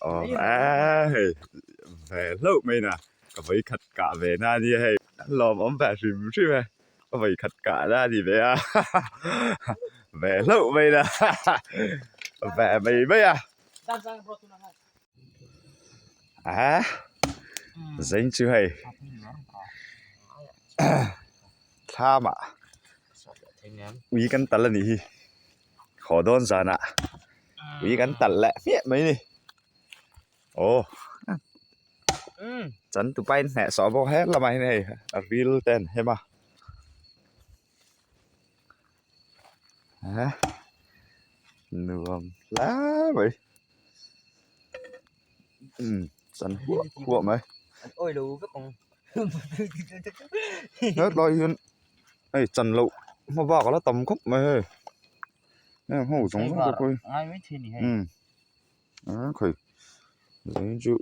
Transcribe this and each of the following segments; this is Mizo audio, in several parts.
Aw hei ve hlauh mai na ka vawi khat kah ve na ania hei lawm awm ve hrim hrim e ka vawi khat kah na a ni ve a ve hlauh mai na ve mai mai a a zeng chu hei thlam ah ui kan tal a nih hi. Haw dawn zanah ui kan talh leh hmiah mai ni. Aw chan tupa in hneh sawh bawk he lamah hian hei a ril te an hem a. Eh nuam hle mai. Umm chan huah huah mai. Hetlai hian hei chan loh hma bak a la tam khawp mai hei heng ho zawng zawng te pawh hi umm a khawi zanin chu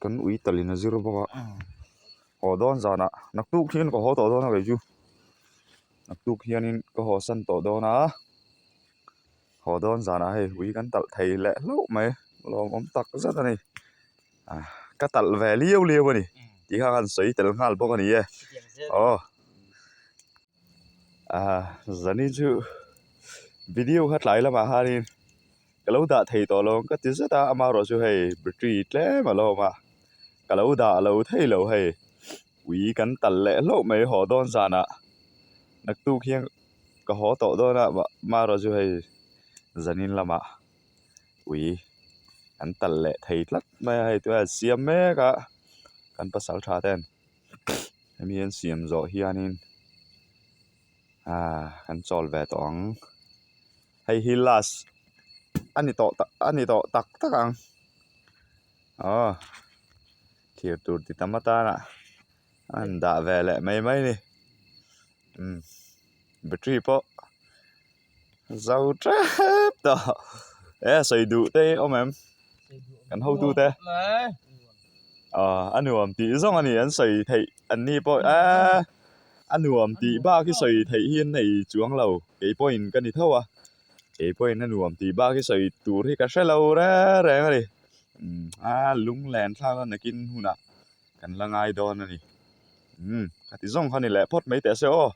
kan ui talin a zir bawk a haw dawn zanah naktuk hian ka haw tawh dawn a kei chu naktuk hianin ka haw san tawh dawn a haw dawn zanah hei ui kan talh thei leh hlauh mai lawmawm tak zet a ni. Ka talh ve liau liau a ni tih kha kan sawi tel nghal bawk a ni e aw ah zani chu video kha tlai lamah khanin ka lo dah thei tawh lo ang ka ti zet a amaherawh chu hei battery tlem a lo awm a ka lo dah lo thei lo hei ui kan talh leh hlauh mai haw dawn zanah naktuk hian ka haw tawh dawn a amaherawh chu hei zanin lamah. Ui an talh leh thei tlat mai a hei tunah siam mek a kan pasal tha ten hemi an siam zawh hianin ahh kan chawl ve tawh ang hei hi last a ni tawh a ni tawh tak tak ang aw thlir tur ti tam atana an dah ve leh mai mai a ni umm battery pawh. Zo tep tawh e sawi duh te hi awm em kan hotu te aw a nuam tih zawng a ni an sawi theih an ni pawh eee a nuam tih bak hi sawi theih hi an nei chuang lo kei pawhin ka ni tho a kei pawhin a nuam tih bak hi sawi tur hi ka hre lo reng reng a ni a lunglen thlak a nakin hunah kan la ngai dawn a ni umm khati zawng kha ni leh phawt mai teh se aw.